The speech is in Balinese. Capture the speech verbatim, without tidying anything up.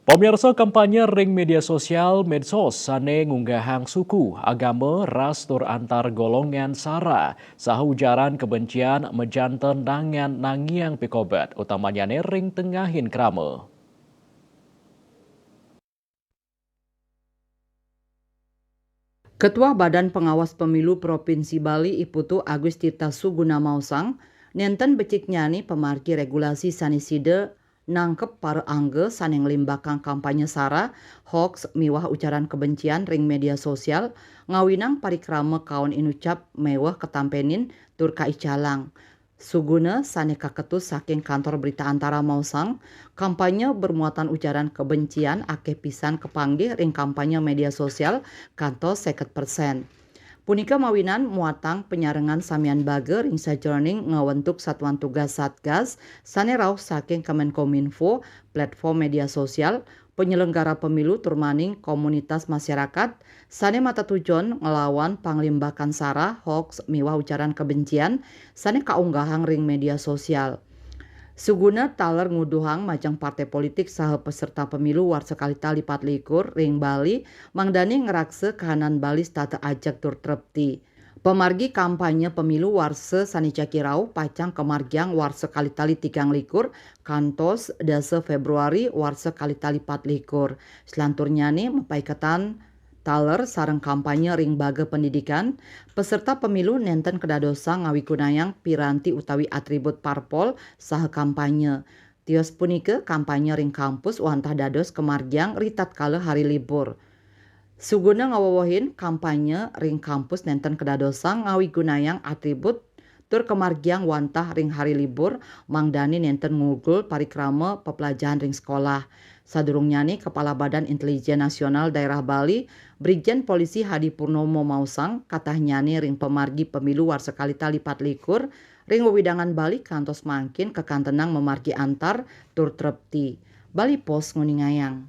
Pamirsa, kampanye ring media sosial medsos sane ngunggahang suku, agama, ras tur antar golongan sara, saha ujaran kebencian majanten nangan nangiang pikobet, utamanyane ring tengahing krama. Ketua Badan Pengawas Pemilu Provinsi Bali, I Putu Agus Tirta Suguna maosang, nenten beciknyane pamargi regulasi sane sida nangkep para angga sane nglimbakang kampanye sara, hoaks miwah ujaran kebencian ring media sosial, ngawinang parikrama kaon inucap meweh katampenin tur kaicalang. Suguna sane kaketus saking Kantor Berita Antara maosang, kampanye bermuatan ujaran kebencian akeh pisan kapanggih ring kampanye media sosial kantos seket persen. Punika mawinan muatang panyarengan samian baga ring sajeroning ngawentuk satuan tugas Satgas sane rauh saking Kemenkominfo, platform media sosial, penyelenggara pemilu tur maning komunitas masyarakat sane matatujon nglawan panglimbakan sara, hoaks miwah ujaran kebencian sane kaunggahang ring media sosial. Suguna taler nguduhang majeng partai politik saha peserta pemilu warsa kalih tali patlikur ring Bali mangdane ngraksa kahanan Bali setata ajeg tur trepti. Pamargi kampanye pemilu warsa sane jagi rauh pacang kamargiang warsa kalih tali tigang likur kantos dasa Februari warsa kalih tali patlikur. Selanturnyane mapaiketan taler sareng kampanye ring baga pendidikan, peserta pemilu nenten kadadosang ngawigunayang piranti utawi atribut parpol saha kampanye. Tios punika, kampanye ring kampus wantah dados kamargiang ritatkala hari libur. Suguna ngawewehin, kampanye ring kampus nenten kadadosang ngawigunayang atribut tur kamargiang wantah ring hari libur, mangdane nenten ngugul parikrama peplajahan ring sekolah. Sadurungnyane, Kepala Badan Intelijen Nasional Daerah Bali, Brigjen Polisi Hadi Purnomo maosang, katahnyane ring pamargi pemilu warsa kalih tali patlikur ring wewidangan Bali kantos mangkin kakantenang mamargi antar tur trepti. Bali Post nguningayang.